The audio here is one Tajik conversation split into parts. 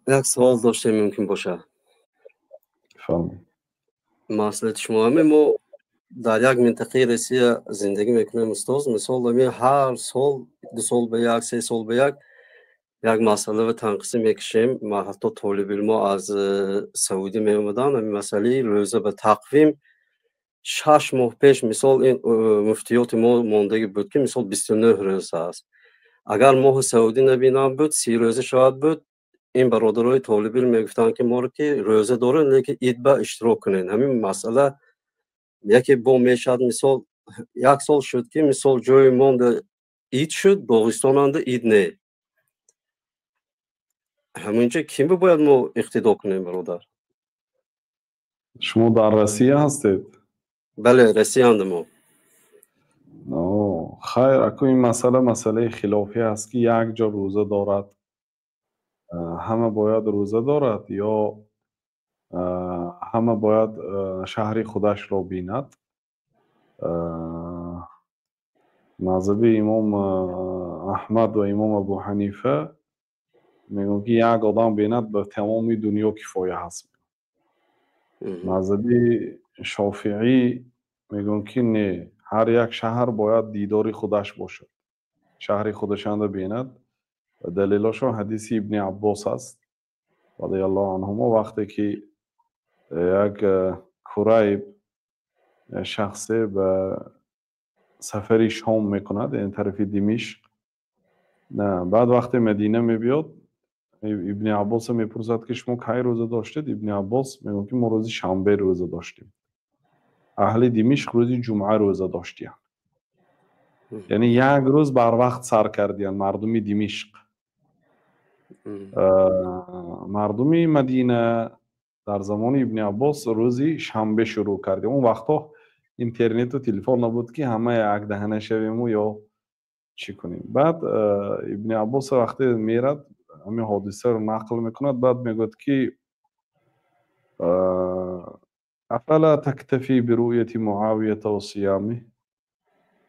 Як савол доштем, мумкин бошад? Фармоед. Маслиҳати шумо, ҳаме мо дар як минтақаи Россия зиндагӣ мекунем, устоз. Мисол, ҳаме ҳар сол, 2 сол ба як, 3 сол ба як, як масъала танқисӣ мекушем. Ҳатто толибилмо аз Саудӣ меомаданд. Ҳамин масъалаи рӯза ба тақвим 6 моҳ пеш, мисол, ин муфтиёти мо мондагӣ буд, ки, мисол, 29 рӯз аст. Агар моҳи Саудӣ набинам буд, 30 рӯза шавад буд. Ин бародарои толибилм мегуфтанд, ки моро ки рӯза дорем, лекин ид ба иштирок кунед. Ҳамин масъала яке бо мешавад. Мисол, як сол шуд, ки, мисол, ҷои монда ид шуд, Доғистонанда ид не. Ҳаминҷа ким бояд мо иқтидо кунем, бародар? Шумо дар Россия ҳастед? Бале, Россиянда мо. Хайр, аку ин масъала масъалаи хилофӣ аст, ки як ҷо рӯза дорад, ҳама бояд рӯза дорад ё ҳама бояд шаҳри худашро бинад. Мазҳаби имом Аҳмад ва имом Абу Ҳанифа мегӯянд, ки як одам бинад, ба тамоми дунё кифоя ҳаст. Мазҳаби Шофиӣ мегӯянд, ки не, ҳар як шаҳр бояд дидори худаш бошад, шаҳри худашанда бинад. Далелошон ҳадиси Ибни Аббос аст, радиаллоҳу анҳумо. Вақте ки як Курайб шахсе ба сафари Шом мекунад, яъне тарафи Димишқ, баъд вақте Мадина мебиёд, Ибни Аббоса мепурсад, ки шумо кай рӯза доштед? Ибни Аббос мегӯяд, ки мо рӯзи шанбе рӯза доштем, аҳли Димишқ рӯзи ҷумъа рӯза доштиянд, яъне як рӯз барвақт сар кардиянд мардуми Димишқ. Мардуми Мадина дар замони Ибни Аббос рӯзи шанбе шурӯъ кардем. Он вақтҳо интернету телефон набуд, ки ҳама якдаҳана шавему ё чӣ кунем. Баъд Ибни Аббос вақте мерад, ҳамин ҳодисаро нақл мекунад, баъд мегӯяд, ки афала тактафи бируъяти Муавията ва сиями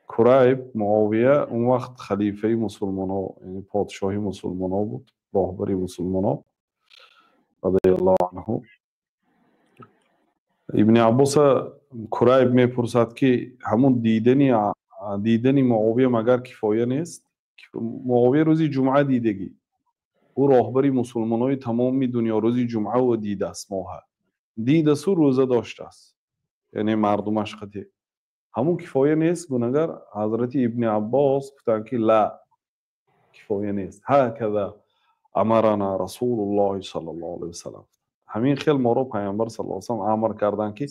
Курайб. Муовия он вақт халифаи мусулмонҳо, яъне подшоҳи мусулмонҳо буд, роҳбари мусулмонҳо, радиаллоҳу анҳу. Ибни Аббоса Курайб мепурсад, ки ҳамун дидани Муовия магар кифоя нест? Муовия рӯзи ҷумъа дидагӣ, ӯ роҳбари мусулмонҳои тамоми дунё, рӯзи ҷумъа ӯ дидааст, моҳа дидасу рӯза доштааст, яъне мардумаш қатӣ. Ҳамун кифоя нест? Гунагар ҳазрати Ибни Аббос гуфтанд, ки ла, кифоя нест. Ҳаказа амарана Расулуллоҳи саллаллоҳу алайҳи васалам, ҳамин хел моро Пайғамбар саллаллоҳу алайҳи васалам амр карданд, ки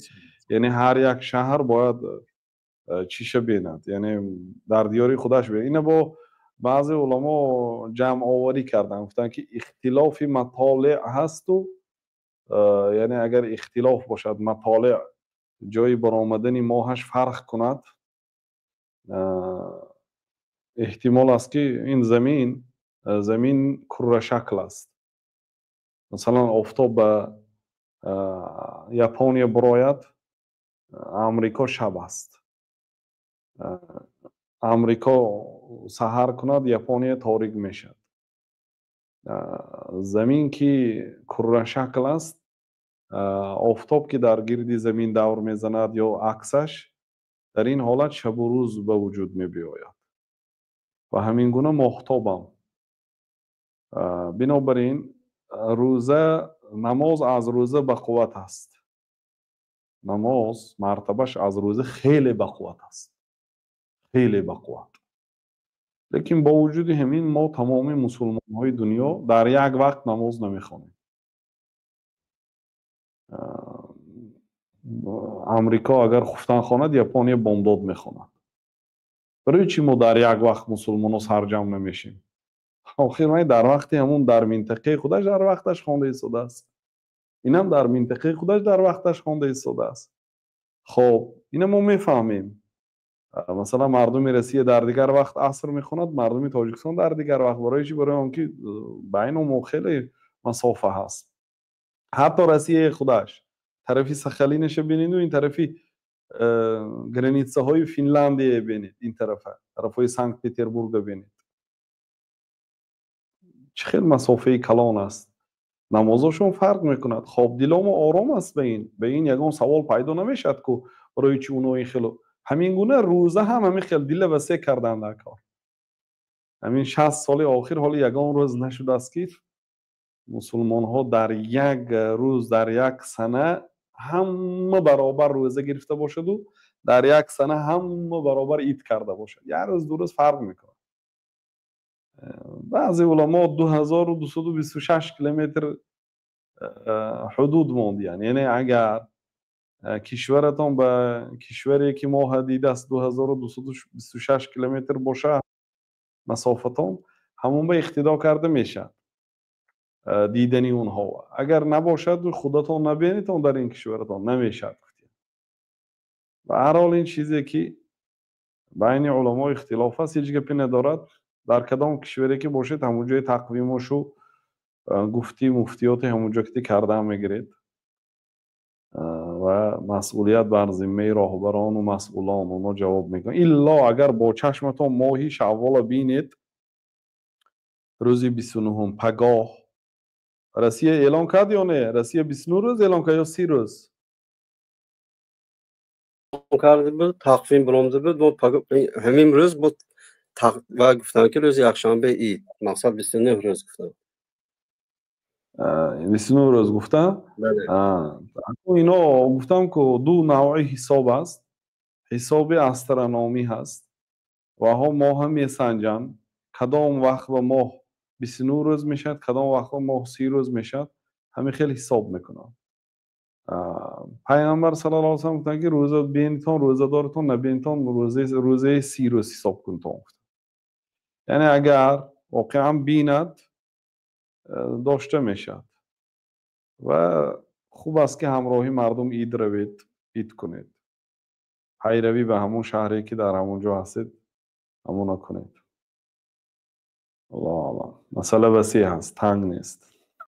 яъне ҳар як шаҳр бояд чиша бинад, яъне дар диёри худаш бинад. Ина бо баъзе уламо ҷамъоварӣ карданд, гуфтанд, ки ихтилофи матолеъ ҳасту, яъне агар ихтилоф бошад, матолеъ, ҷои баромадани моҳаш фарқ кунад, эҳтимол аст, ки ин замин куррашакл аст. Масалан, офтоб ба Япония бурояд, Амрико шаб аст, Амрико саҳар кунад, Япония торик мешавад. Замин ки куррашакл аст, офтоб ки дар гирди замин давр мезанад ё аксаш, дар ин ҳолат шабу рӯз ба вуҷуд мебиёяд ва ҳамин гуна моҳтобам. Бинобар ин рӯза, намоз аз рӯза бақувват аст, намоз мартабаш аз рӯза хеле бақувват аст, хеле бақувват. Лекин бо вуҷуди ҳамин мо тамоми мусулмонҳои дунё дар як вақт намоз намехонем. Амрико агар хуфтан хонад, Япония бомдод мехонад. Барои чӣ мо дар як вақт мусулмонҳо сарҷамъ намешем? Охир май дар вақти ҳамун дар минтақаи худаш дар вақташ хонда истодааст, инам дар минтақаи худаш дар вақташ хонда истодааст. Хоб, ина мо мефаҳмем. Масалан, мардуми Россия дар дигар вақт аср мехонад, мардуми Тоҷикистон дар дигар вақт. Барои чӣ? Барои он ки байну мо хеле масофа ҳаст. Ҳатто Россияи худаш тарафи Сахалинаша бинеду ин тарафи границаҳои Финляндия бинед, ин тарафа, тарафҳои Санкт Петербурга бинед, чӣ хел масофаи калон аст. Намозошон фарқ мекунад. Хоб, диломо ором аст ба ин. Ба ин ягон савол пайдо намешавад, ку барои чи уно ин хело. Ҳамин гуна рӯза ҳам ҳамин хел дила васеъ кардан дар кор. Ҳамин 60 соли охир ҳоли ягон рӯз нашудааст, ки мусулмонҳо дар як рӯз, дар як сана ҳама баробар рӯза гирифта бошаду дар як сана ҳама баробар ид карда бошад. Як рӯз, 2 рӯз фарқ мекунад. Баъзе уламо 2226 километр ҳудуд мондиянд, яъне агар кишваратон ба кишваре ки моҳа дидааст 2226 километр бошад масофатон, ҳамон ба иқтидо карда мешавад дидани онҳо. Агар набошад, худатон набинедон дар ин кишваратон, намешавад. Ба ҳар ҳол, ин чизе ки байни уламо ихтилоф аст, ҳеҷ гапе надорад. Дар кадом кишваре ки бошед, ҳамон ҷои тақвимошу гуфти муфтиёти ҳамон ҷо ки кардан мегиред ва масъулият бар зиммаи роҳбарону масъулон, онҳо ҷавоб мекунанд. Илло агар бо чашматон моҳи шаввола бинед рӯзи 29-ум пагоҳ. Россия эълон кард ё не? Россия 29 рӯз эълон кард ё 30 рӯз? Карда буд, тақвим биромда буд. Ҳамин рӯз буд ва гуфтанд, ки рӯзи якшанбе ид, мақсад 29 рӯз гуфтанд. 29 рӯз гуфтанд. Ино гуфтам, ку ду навъи ҳисоб аст. Ҳисоби астрономӣ ҳаст ваҳо моҳа месанҷанд, кадом вақт ба моҳ 29 рӯз мешавад, кадом вақт ба моҳ 30 рӯз мешавад, ҳамин хел ҳисоб мекунанд. Пайғамбар саллаллоҳу алайҳи васаллам гуфтанд, ки рӯза бинитон, рӯзадоритон набинитон, рӯзаи 30 рӯз ҳисоб кунтон гуфтанд. Яъне агар воқеан бинад, дошта мешавад ва хуб аст, ки ҳамроҳи мардум ид равед, ид кунед. Пайравӣ ба ҳамон шаҳре ки дар ҳамон ҷо ҳастед, ҳамона кунед. Аллоҳу аълам. Масъала васеъ ҳаст, танг нест.